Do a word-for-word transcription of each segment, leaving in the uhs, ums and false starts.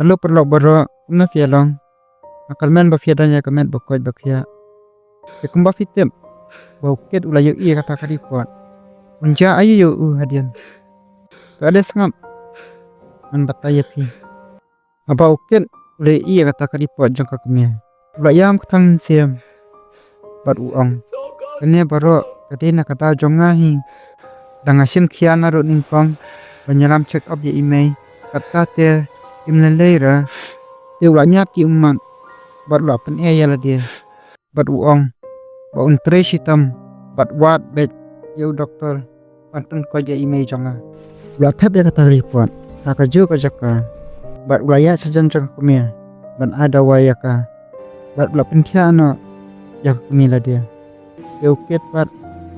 Hello paralok baroh, kumno phi ïa long? Nga kyrmen ba phi ïa don ïa ka met ba koit ba khiah. Te kumba phi tip ba u Kit u la ïohi ïa kata ka report, un jia aïu ïa u hadien? To ade sngap, ngan batai ïa phi. Haba u Kit u la ïohi ïa kata ka report jong ka kmie, u la ïam ka thang mynsiem bad u ong, kane baroh ka dei na ka daw jong nga hi. Da nga shim khia naduh nyngkong ban ïalam check up ïa i mei, kata te im lei lei ra. Te u la ñiad ki ummat bad u la pyneh ïa lade bad u ong ba un trei shitom bad wad beit ïa u doktor ban pynkoit ïa i mei jong nga. U la thep ïa kata ka report ha kajuh ka jaka bad u la ïaid shajan jong ka kmie ban ai dawai ïa ka bad u la pynthiah noh ïa ka kmie lade. Te u Kit pat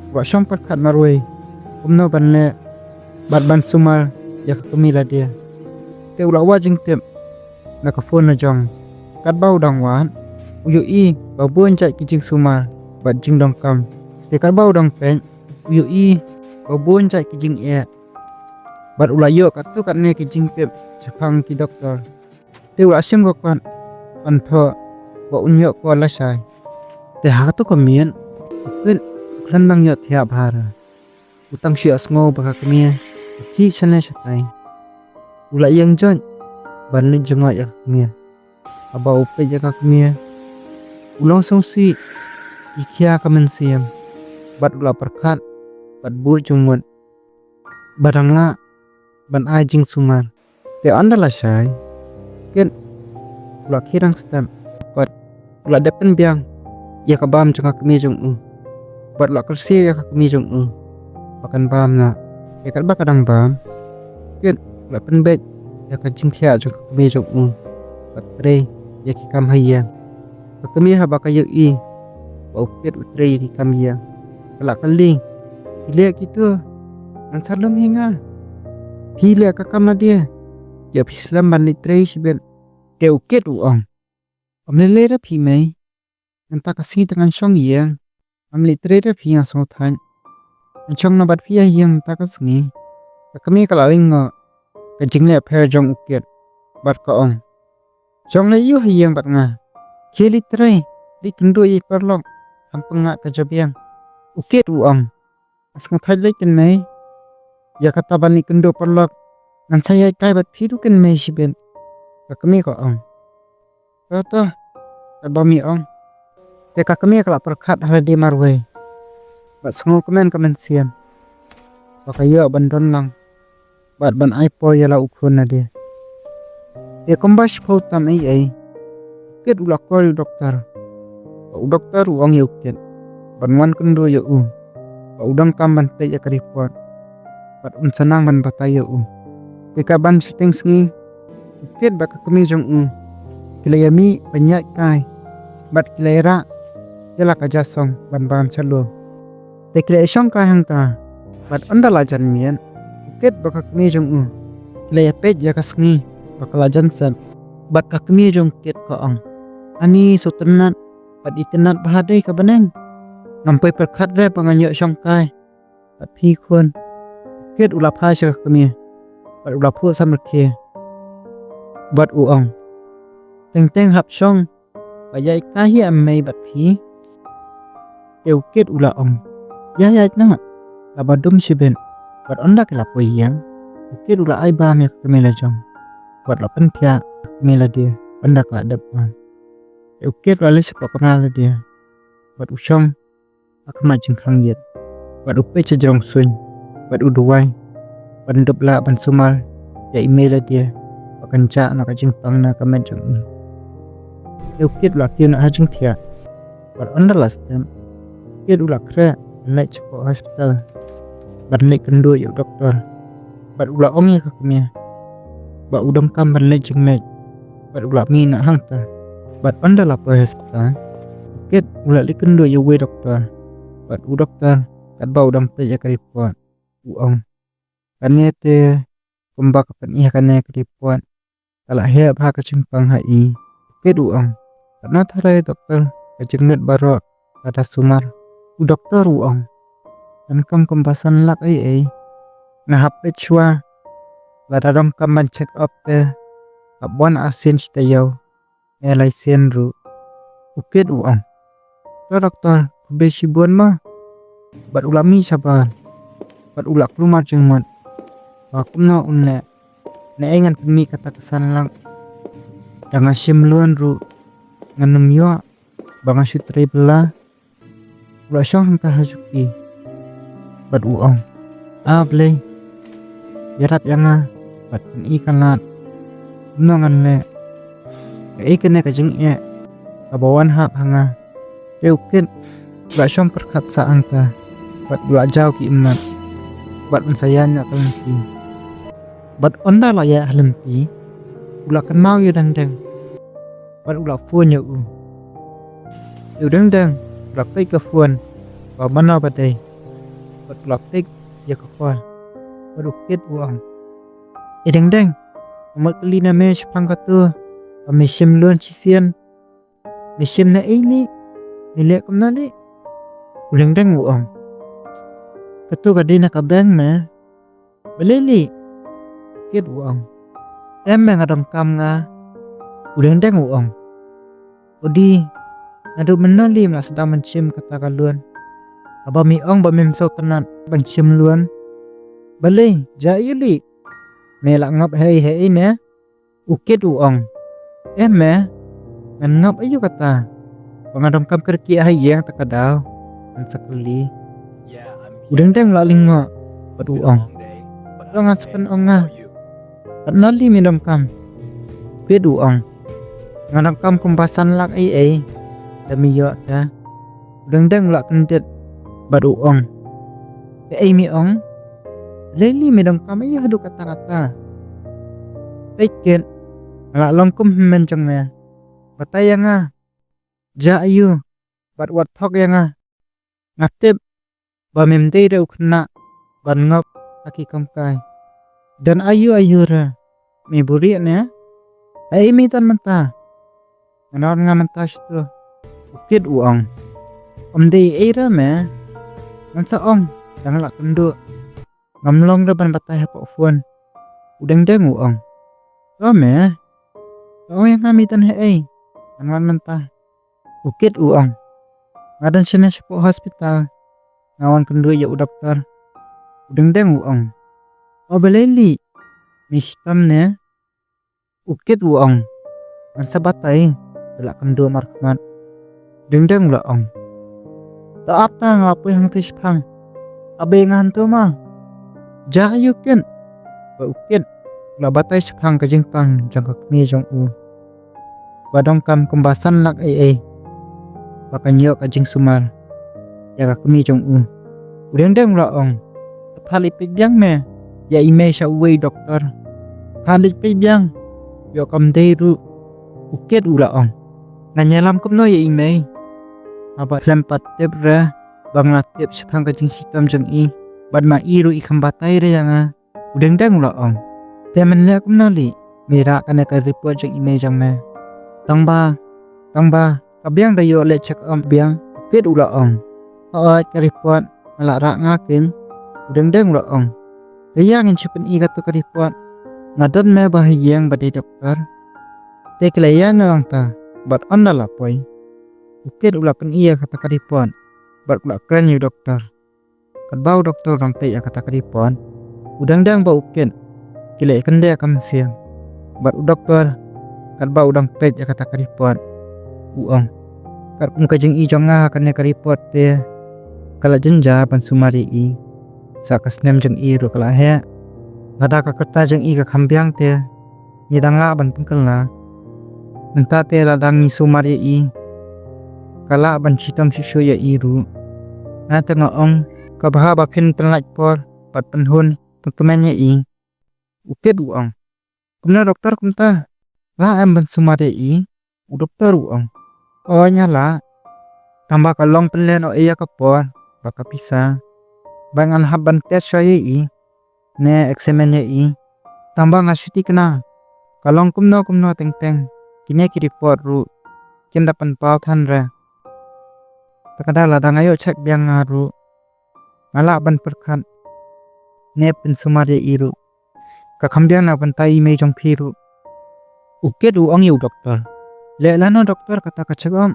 u la shong pyrkhat marwei kumno ban leh bad ban sumar ïa ka kmie lade. Te u la wad jingtip na ka phone la jong. Katba u dang wad, u ïohi ba bun jait ki jingsumar bad jingdonkam. Te katba u dang peit, u ïohi ba bun jait ki jingeh bad u la ïoh katto katne ki jingtip shaphang ki doktor. Te u la shim ka kot ban thoh ba un ïoh call lashai. Te ha kato ka miet u Kit u khlem dang ïoh thiah bha re. U tang shu ïohsngew ba ka kmie ka khih shane shatai. U la ïeng joit ban leit jngoh ïa ka kmie. Haba u peit ïa ka kmie, u long sngewsih, i khia ka mynsiem bad u la pyrkhat bad bud jingmut ba dang lah ban ai jingsumar. Te ynda lashai, Kit u la khie rang step, bad u la dep pynbiang ïa ka bam jong ka kmie jong u bad u la kyrsiew ïa ka kmie jong u ba kan bam noh. Te katba ka dang bam, Kit u la pynbeit ïa ka jingthiah jong ka kmie jong u bad trei ïa ki kam ha ïing. Ka kmie haba ka ïohi ba u Kit u trei ïa ki kam ïing, ka la kylli, phi leh kito, ngan sa lum hi nga. Phi leh ka kam lade, ïa phi slem ban leit trei shibit. Te u Kit u ong, ym lei lei re phi mei, mynta ka sngi te ngan shong ïing, ngam leit trei re phi, nga sngewthait. Ngan shong noh bad phi ha ïing mynta ka sngi. Ka kmie ka la lyngngoh ka jingleh pher jong u Kit bad ka ong, shong leh ïa u ha ïing bad nga. Khie leit trei, leit kynduh ïa i paralok, kham pynngad ka jabieng. U Kit u ong, nga sngewthait lei kynmaw, ïa kata ban leit kynduh paralok ngan sa ïaid kai bad phi ruh kynmaw shibit. Ka kmie ka ong, to to, katba me ong. Te ka kmie ka la pyrkhat ha lade marwei bad sngewkmen ka mynsiem ba ka ïoh ban don lang bad ban ai por ïa la u khun lade. Te kumba shiphew tam ei ei, u Kit u la call ïa u doktor. Ba u doktor u ong ïa u Kit ban wan kynduh ïa u, ba u donkam ban peit ïa ka report bad un sa nang ban batai ïa u. Te ka ban shiteng sngi, u Kit bad ka kmie jong u ki la ïa mih ban ïaid kai bad ki la ïa rah ïa la ka jaka shong ban bam shalor. Te ki la ïa shong kai hangta bad ynda la jan miet, u Kit bad ka kmie jong u ki la ïa peit ïa ka sngi ba ka la jan set. Bad ka kmie jong u Kit ka ong, ani sngewtynnat bad itynnat bha dei ka bneng. Ngam poi pyrkhat re ba ngan ïoh shong kai bad phi khun. U Kit u la phai sha ka kmie bad u la phuh samrkhie bad u ong, teng teng hap shong bad ïaid kai hi em mei bad phi. Te u Kit u la ong, ïa ïaid noh, la ba dum shibit. Bad ynda ki la poi ïing, u Kit u la ai bam ïa ka kmie la jong bad la pynthiah ka kmie lade ynda ka la dep bam. Te u Kit u la leit shapoh kamra lade bad u shong ha khmat jingkhang ïit bad u peit sha jrong suiñ bad u duwai ban dup lah ban sumar ïa i mei lade ba kan jah na ka jingpang na ka met jong u. Te u Kit u la kiew noh ha jingthiah bad ynda la step, u Kit u la khreh ban leit shapoh hospital ban leit kynduh ïa u doktor. Bad u la ong ïa ka kmie ba u donkam ban leit jingmut. bad u la mih noh hangta. Bad ynda la poi hospital, u Kit u la leit kynduh ïa uwei doktor. Bad u doktor katba u dang peit ïa ka report, u ong, kane te kumba ka pyni ha kane ka report, ka la heh bha ka jingpang ha i. U Kit u ong, katno tharai doktor, ka jinglut baroh ka da sumar. U doktor u ong, donkam kumba san lak ei ei. Nga hap peit shuwa, lada donkam ban check up te, hap wan arsien shi taïew, ne laisien ruh. U Kit u ong, to doktor, khublei shibun ma. Bad u la mih shabar, bad u la kulmar jingmut ba kumno un leh, ne ei ngan pynmih kata ka san lak. Da nga shim loan ruh ngan ym ïoh, ba nga shu trei bylla. U la shong hangta ha shuki bad u ong, a Blei, ïarap ïa nga bad pyni ka lad, kumno ngan leh, kaei kane ka jingeh kaba wan hap ha nga. Te u Kit u la shong pyrkhat sah hangta bad u la jaw ki ummat bad un sa ïaid noh ka lynti. Bad ynda la ïaid ha lynti, u la kynmaw ïa u Deng Deng bad u la phone ïa u. Te u Deng Deng u la peit ka phone ba mano ba dei bad u la peit ïa ka call. Bad u Kit u ong, e Deng Deng, nga mut kylli na me shaphang katu ba me shim loan shisien. Me shim na ei leh? Me leh kumno leh? U Deng Deng u ong, katu ka dei na ka bank me. Balei leh? U Kit u ong, em me, nga donkam nga. U Deng Deng u ong, o di, naduh mynno leh me la sdang ban shim kata ka loan? Haba me ong ba mem sngewtynnat ban shim loan. Balei, jia aiu leh? Me la ngop haei haei ne? U Kit u ong, em me, ngan ngop aiu kata? Ba nga donkam kyrkieh ha ïing ta ka daw ngan sa kylli. U Deng Deng u la lyngngoh bad u ong, to ngan sa pynong nga. Katno leh me donkam? U Kit u ong, nga donkam kumba san lak ei ei, da me ïoh te. U Deng Deng u la kyndit bad u ong, kaei me ong? Balei leh me donkam aiu haduh katta katta? Peit Kit, nga la long kum hynmen jong me. Batai ïa nga, jia aiu bad wat thok ïa nga. Nga tip ba mem dei re u khynnah ban ngop ha ki kam kai. Don aiu aiu re, me buhrieh ne? Haei me don mynta? Ngan wan nga mynta shatu. U Kit u ong, ym dei ei re me, ngan sa ong da nga la kynduh. Ngam long re ban batai hapoh phone. U Deng Deng u ong, to me, to ong ïa nga me don haei, ngan wan mynta. U Kit u ong, nga don shane shapoh hospital, nga wan kynduh ïa u doktor. U Deng Deng u ong, o balei leh, me shitom ne? U Kit u ong, ngan sa batai, te la kynduh markhmat. U Deng Deng u la ong, to ap ta, nga la poi hangtei shipang. Ap beit ïa nga hangto ma. Jia aiu Kit? Bad u Kit u la batai shaphang ka jingpang jong ka kmie jong u ba donkam kumba san lak ei ei ba kan ïoh ka jingsumar ïa ka kmie jong u. U Deng Deng u la ong, to phah leit peit biang me ïa i mei sha uwei u doktor. Phah leit peit biang, ïoh kam dei ruh. U Kit u la ong, ngan ïalam kumno ïa i mei haba khlem pat tip re ba nga la tip shaphang ka jingshitom jong i, bad ma i ruh i kham batai re ïa nga. U Deng Deng u la ong, te men leh kumno leh, me rah kane ka report jong i mei jong me? Tang ba, tang ba ka biang da ïoh leh check up biang. U Kit u la ong, hooid, ka report nga la rah nga keiñ. U Deng Deng u la ong, te ïa ngin shu pyni katu ka report. Nga don me ba ha ïing ba dei doktor. Te ki la ïaid noh hangta bad ynda la poi, u Kit u la pyni ïa kata ka report bad u la kren ïa u doktor. Katba u doktor u dang peit ïa kata ka report, u Deng Deng bad u Kit ki la ïakynduh ïa ka mynsiem. Bad u doktor, katba u dang peit ïa kata ka report, u ong, katkum ka jingïohi jong nga ha kane ka report te, ka la jynjar ban sumar ïa i. Sa ka snem jong i ruh ka la heh. Lada ka kyrteng jong i ka kham biang te, ngi dang lah ban pynkylla. Mynta te lada ngi sumar ïa i, ka lah ban shitom shuh shuh ïa i ruh. Nga te nga ong, ka bha ba phin pynlait por bad pynhun pynkmen ïa i. U Kit u ong, kumno doktor kumta? Lah em ban sumar ïa i? U doktor u ong. O, nga lah. Tangba ka long pynlehnoh ïa ka por bad ka pisa. Bad ngan hap ban test ïa i ne examine ïa i. Tangba nga shu thikna, ka long kumno kumno teng teng, kine ki report ruh kim da pynpaw than re. Te ka da lada nga ïoh check biang nga ruh, nga lah ban pyrkhat ne pynsumar ïa i ruh. Ka kham biang na bynta i mei jong phi ruh. U Kit u ong ïa u doktor. Leh lano doktor kata ka check up?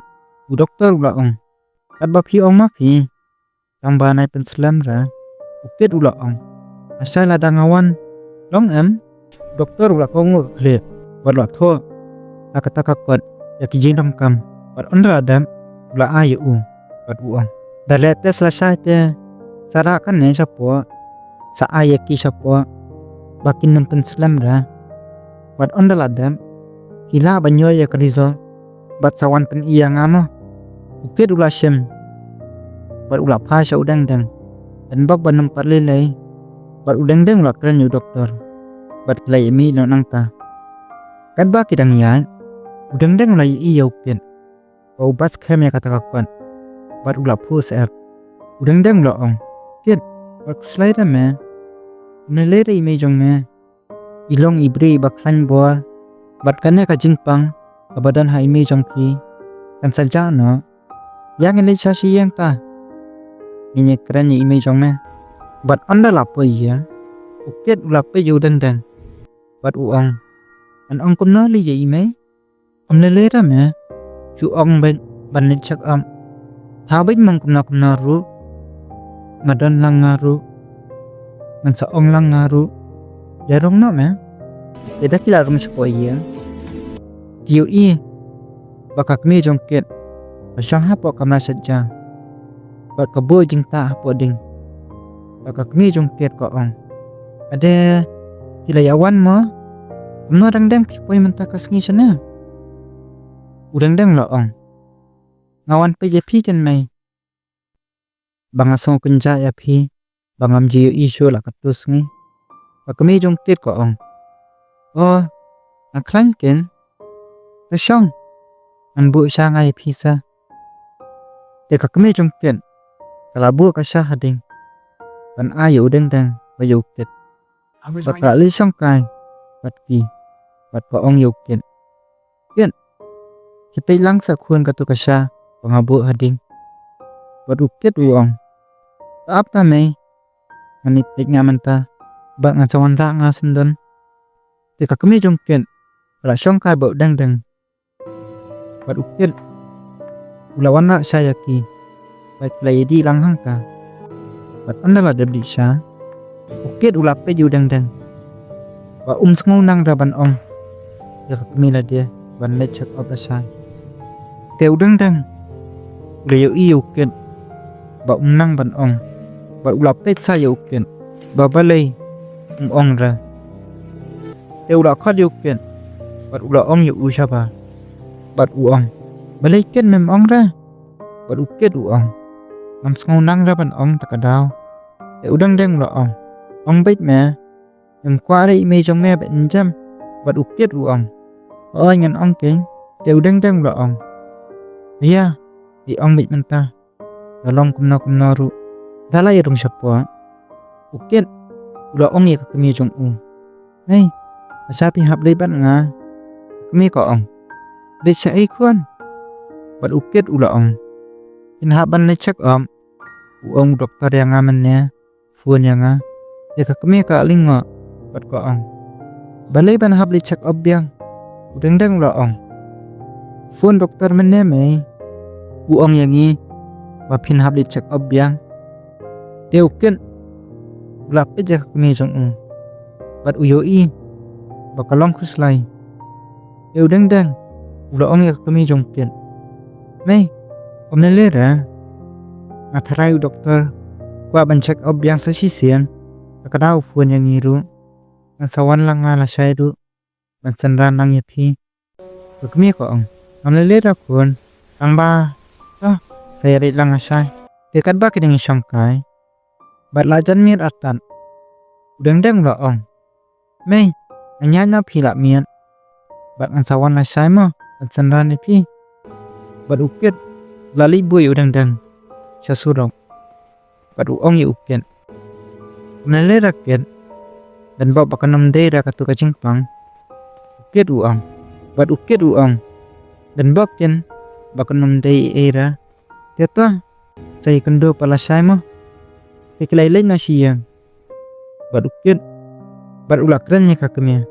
U doktor u la ong. Katba phi ong ma phi. Tangba nai pynslem re. U Kit u la ong. Lashai lada nga wan long em? U doktor u la kohnguh ka khlieh bad u la thoh na kata ka kot ïa ki jingdonkam bad ynda la dep u la ai ïa u bad u ong. Da leh test lashai te sa rah kane shapoh, sa ai ïa ki shapoh ba kin nym pynslem re. Bad ynda la dep ki lah ban ïoh ïa ka result bad sa wan pyni ïa nga mo. U Kit u la shim bad u la phai sha u Deng Deng. Dang bok ban nym pat lei lei bad u Deng Deng u la kren ïa u doktor bad ki la ïa mih noh nangta. Katba ki dang ïaid, u Deng Deng u la ïohi ïa u Kit ba u bat skhem ïa kata ka kot bad u la phuh sep. U Deng Deng u la ong. Kit, wat khuslai da me. Ym lei lei da i mei jong me. I long i briew ba khlaiñ bor bad kane ka jingpang kaba don ha i mei jong phi kan sa jah noh. Ïa ngin leit sha shi ïing ta, ngin ïa kren ïa i mei jong me. Bad ynda la poi ïa u Kit u la peit ïa u Deng Deng bad u ong. Ngan ong kumno lei ïa i mei? Ym lei lei da me. Shu ong beit ban leit check up. Thaw beit mo kumno kumno ruh, nga don lang nga ruh, ngan sa ong lang nga ruh. Ïa rung noh me. Te da ki la rung shapoh ïing, ki ïohi ba ka kmie jong Kit ka shong hapoh kamra shet ja bad ka buh jingtah hapoh ding. Bad ka kmie jong Kit ka ong. Ade, phi la ïa wan mo? Kumno Deng Deng phi poi mynta ka sngi shane? U Deng Deng la ong. Nga wan peit ïa phi keiñ mei. Ba nga sngew kynjah ïa phi ba ngam ju ïohi shuh la katto sngi. Ka kmie jong Kit ka ong. O, nga khlaiñ keiñ. To shong, ngan buh sha nga ïa phi sa. Te ka kmie jong Kit ka la buh ka sha hading ban ai ïa u Deng Deng bad ïa u Kit. Bad ka la leit shongkai bad ki bad ka ong ïa u Kit. Kit, khie peit lang sa khun kato ka sha ba nga buh hading. Bad u Kit u ong. To ap ta mei, ngan ïa peit nga mynta bad ngan sa wanrah nga syndon. Te ka kmie jong Kit ka la shongkai bad u Deng Deng. Bad u Kit u la wanrah sha ïa ki bad ki la ïa dih lang hangta. Bad ynda la dep dih sha, u Kit u la peit ïa u Deng Deng ba um sngew nang da ban ong ïa ka kmie lade ban leit check up lashai. Te u Deng Deng u la ïohi ïa u Kit ba um nang ban ong bad u la peit sa ïa u Kit ba balei um ong re. Te u la khot ïa u Kit bad u la ong ïa u shabar bad u ong. Balei Kit mem ong re? Bad u Kit u ong. Ngam sngew nang re ban ong ta ka daw. Te u Deng Deng u la ong. Ong beit me. Mem kwah re i mei jong me ban jem? Bad u Kit u ong. Hooid ngan ong keiñ. Te u Deng Deng u la ong. Ïa, phi ong beit mynta. La long kumno kumno ruh. Da la ïa rung shapoh, u Kit u la ong ïa ka kmie jong u. Mei, lashai phi hap leit bad nga. Ka kmie ka ong. Leit shaei khun? Bad u Kit u la ong. Phin hap ban leit check up. U ong u doktor ïa nga mynne. Phone ïa nga. Te ka kmie ka lyngngoh bad ka ong. Balei ban hap leit check up biang? U Deng Deng u la ong. Phone doktor mynne mei. U ong ïa ngi ba phin hap leit check up biang. Te u Kit u la peit ïa ka kmie jong u bad u ïohi ba ka long khuslai. Te u Deng Deng u la ong ïa ka kmie jong u Kit. Mei, ym lei lei re. Nga tharai u doktor u kwah ban check up biang sa shisien. Te ka daw u phone ïa ngi ruh. Ngan sa wan lang nga lashai ruh ban synran lang ïa phi. Ka kmie ka ong. Ngam lei lei re khun. Tangba, to, sa ïa leit lang lashai. Te katba ki dang ïa shongkai bad la jan miet artat, u Deng Deng u la ong. Mei, nga ñiah na phi la miet. bad ngan sa wan lashai mo ban synran ïa phi. Bad u Kit u la leit buh ïa u Dang Dang sha surok bad u ong ïa u Kit, kumne lei ra Kit, don bok ba kan ym dei ra katu ka jingpang? U Kit u ong. Bad u Kit u ong, don bok Kit ba kan ym dei ei ei ra. Te to, sa ïakynduh pat lashai mo. Te ki la leit noh sha ïing. Bad u Kit bad u la kren ïa ka kmie,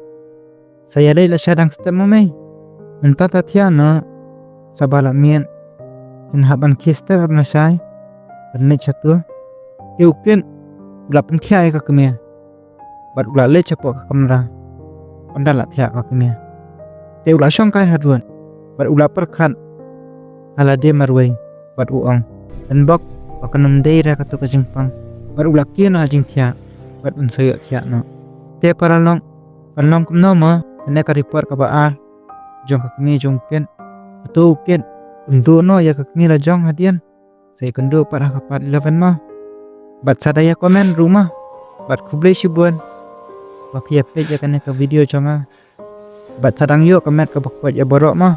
sa ïaleit lashai dang step mo mei. Mynta ta thiah noh, sa ba la miet, ngin hap ban khie step hap lashai ban leit shato. Te u Kit u la pynkhiah ïa ka kmie bad u la leit shapoh ka kamra ynda la thiah ka kmie. Te u la shong kai haduh bad u la pyrkhat ha lade marwei bad u ong, don bok ba kan ym dei ra katu ka jingpang. Bad u la kiew noh ha jingthiah bad un sa ïoh thiah noh. Te paralok, kan long kumno mo? Kane ka report kaba ar jong ka kmie jong u Kit. Hato u Kit un duh noh ïa ka kmie la jong hadien? Sa ïakynduh pat ha ka part eleven mo. Bad sa da ïa comment ruh mo. Bad khublei shibun ba phi ïa peit ïa kane ka video jong nga. Bad sa dang ïoh ka met kaba koit ïa baroh mo.